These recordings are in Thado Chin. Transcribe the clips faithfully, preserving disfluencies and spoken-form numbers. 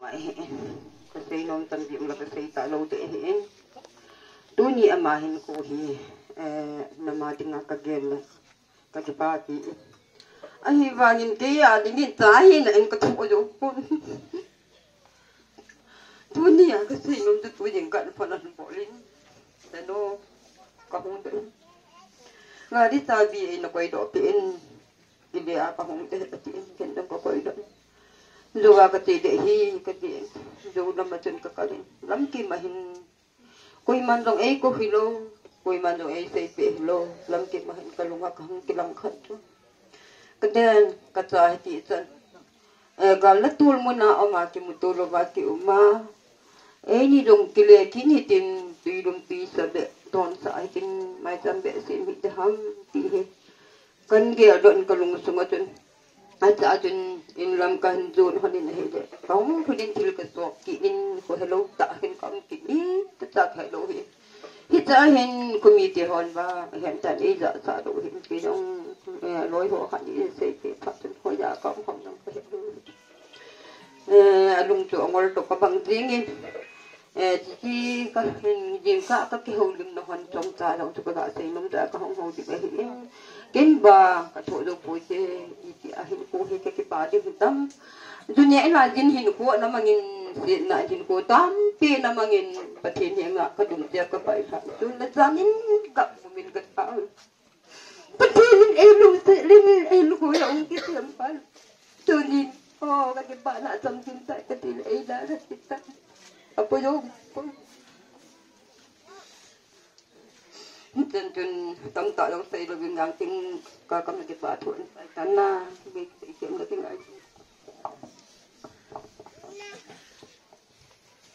Ahi, kasei nom tam ding la kasei talou ding ahi. Tuni ama hinkho hi, eh, nama dinga kagel le, kakipa ti. Ahivangin kei a dingin cha hina in kathoh jou pon. Tuni a kasei nom chu tuni in kan phan an bol in. Teno, kahung ding. Gari chabi eina koidoh peh in. Kile a kahung ding, ati in, ken dong kakoi ding. Jou a kati ding hi, kati in. Jou lam a chun kakal in. Lamkim a hin. Koiman jong eikou hilou. Koiman jong eiseipeh hilou. Lamkim a hin kalunga kahung kilang khat chu. Kaden, kacha hiti chan. Eh, gal la tul muna um a kimuto louva kium a. Eini jong kile kit hitin, tui lumpi sa be, don sa hitin, maicham be sim hite ham, ti hi. Kan gel don kalung sunga chun. Acha chun, in lam kahin jon hon in ahile. Kahung thudin thil kasop kit in, kho helou tah hin kaum kit in, kacha helou hi. Hicha hin committee hon vang, ahin tan eija sa lou hin kei jong, eh, loi ho khat in seipeh phat chun hoiya kaum ham jong kahe lou. Eh, alung chu angol toh kabang jing in. Eh, chuti kahin jing kah kakihoulimna hon chomcha jong chu kaga sei nom jeh a kahung houlim ahi in. Ken ba kathoh jou poi te, iti a hinkho hi kakipa ding hitam. Dunia ila jin hinkho na mangin, setna hinkho tampi na mangin, Pathen henga kadung jeh a kapailha. Tun la jangin gah mumin kata. Pathen in eilungset in, eilungset in eilungset in. Tunin, oh, kakipana chomchom tai, Pathen in eidalha kit tai. Apo jong, chan chun tamtah jong sei louvin nang ting ka kam kipa thu an pai tan na, mi sei kem na ting ai.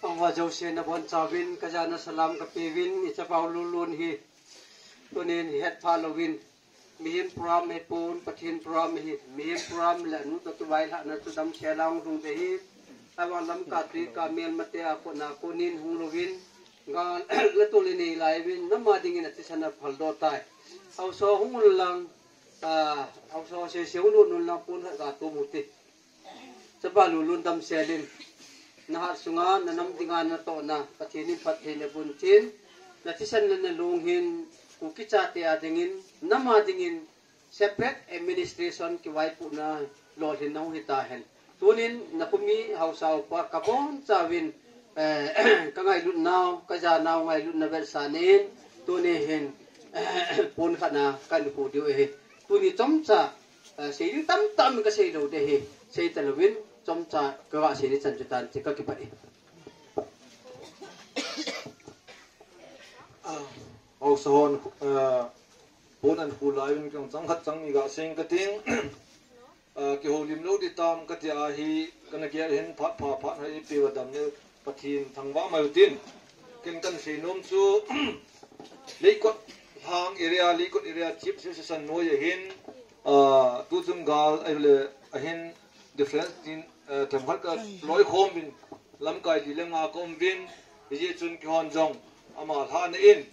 Ahivang jouse nabonchauvin, kajana salam kapeuvin, ichapa u Lulun hi. Tunin hihetpha louvin, mihem program hipon, Pathen program hi, mihem program le anu toh kivailhahna chu damsel a hung lhung ding ahi. Ahivang Lamka tuikah melmate a kona konin hung louvin, gal la tol inei lai uvin, nama dingin athisan aphaldoh tai. Haosa hung un lang, ah, haosa sese hung un lang pon khat ga tum u hite. Chapa Lulun damsel in, nahat sunga, nanam dinga natohna, Pathen in phatthei nabon chin, nathisan le nalung hin, Kuki chate a dingin, nama dingin, separate administration kivaipohna lolhinna hung hitahen. Tunin, nakhomi haosa upa kabonchauvin, eh, kangailutnau, kajanau ngailutna vetsahnan in, tuni hin, pon khat na kahin khu diu ahi. Tuni chomcha, eh, sei ding tamtah um in kasei lou ding ahi. Sei talouvin, chomcha kaga sei ding chan chu tan ti kakipah e. Ah, haosa hon, eh, pon ahin khu lai uvin kei chang khat chang ni ga sei kating. Ah, kihoulim lou ding tam kati ahi, kana gel hin phat pha phat hoi peh uva damna Pathen thangvah mai utin. Ken kahin sei nom chu, Leikot Lhang area, Leikot area Chief Association noi ahin, ah, tuchung gal ahile ahin difference tin, ah, themkhat kaloikhom uvin, lamkai li le nga kaum uvin, hijeh chun keihon jong ama lhahna in,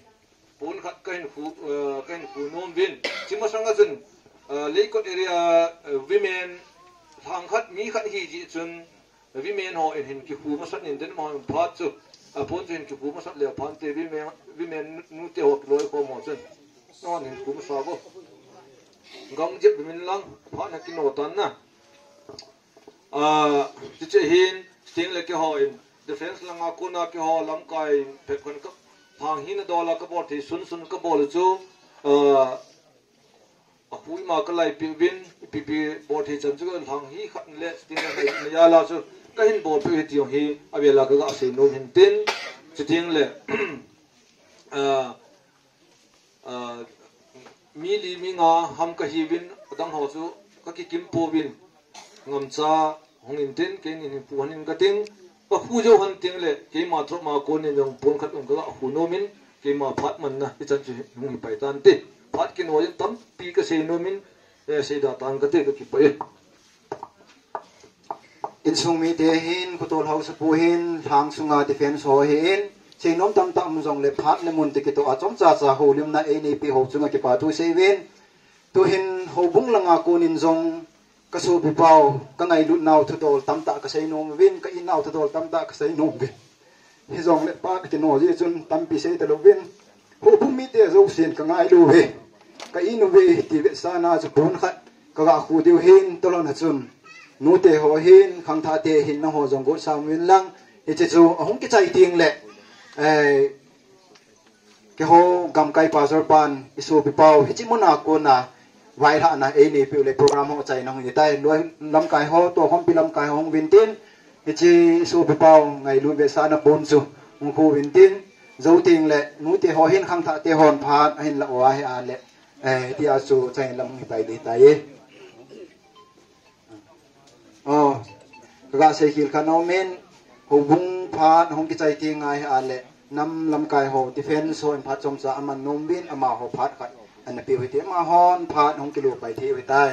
pon khat kahin khu, eh, kahin khu nom uvin. Chumasanga chun, eh, Leikot area, eh, women lhang khat, mi khat hijeh chun, women hon hin kikhu masat in den ma hon phat chu. Apon chu hin kikhu masat leu phante women, women nu, nute ho kiloikhom ho chun. Nahon hin khu masa vo. Gam jep uvin lang, phat na kino tan na. Ah, chuche hin, chutengle keiho in, defense langa kona keiho lamkai phabep khat ka, lhang hina dola kabol thei sunsun kabol chu, ah, akhui ma kalaipeh uvin, ipi ipi bol thei chan chu lhang hi khat le, chutengle kahin bolpeh u hiti jong hi, avela kaga sei nom hin tin, chutengle, ah, Ah, mi li mi nga ham kahiuvin, adang ho chu kakikim pouvin, ngamcha hung intin, keinin hin phu hon in kating, kaphu jou hon tengle, keima tropma konin jong pon khat um kaga khu nomin, keima phat manna hichan chu hung hi pai tante. Phat kinoi in tampi kasei nomin, eh, seida tan kate, kakipah e. Insung mite hin, Khotol Haosapu hin, lhang sunga defense ho ahin, seinom tamtah um jongle phat le mun toh kitoh a chomcha cha houlimna eineipi ho chunga kipa thu seiuvin, tuhin houbung langa konin jong, Ka sopi pau, ka ngailut nau thudol tamtah ka sei nom uvin, ka it nau thudol tamtah ka sei nom uvin. Hijongle pa ka ti nom jeh chun tampi sei talou vin. Houbung mite jousen ka ngailu uve. Ka it uve ti vetsahna chu pon khat ka ga khu diu hin, tolhon a chun nute ho hin, khangthah te hin nangho jong gotsa uvin lang. Hiche chu ahung kichai teng le, eh, keiho gamkai pastor pan i sopi pau hiche muna kona vaihahna ei neipeh u le program ho chaina hung hitai. Loi lamkai ho, tokhompi lamkai ho hung uvin tin, hiche i sopi pau ngailut vetsahna pon chu hung khu uvin tin, jou teng le nute ho hin khangthah te hon phat ahin la u ahi a le, eh, tia chu chaina lam hung hitai ding tai e. Oh, ka ga sei khel khat nom in, houbung phat hung kichai teng ahi a le, nam lamkai ho, defense ho in phat chomcha aman nom uvin, amaho phat khat ana pe u hite, amahon phat hung kilo pai thei u hitai.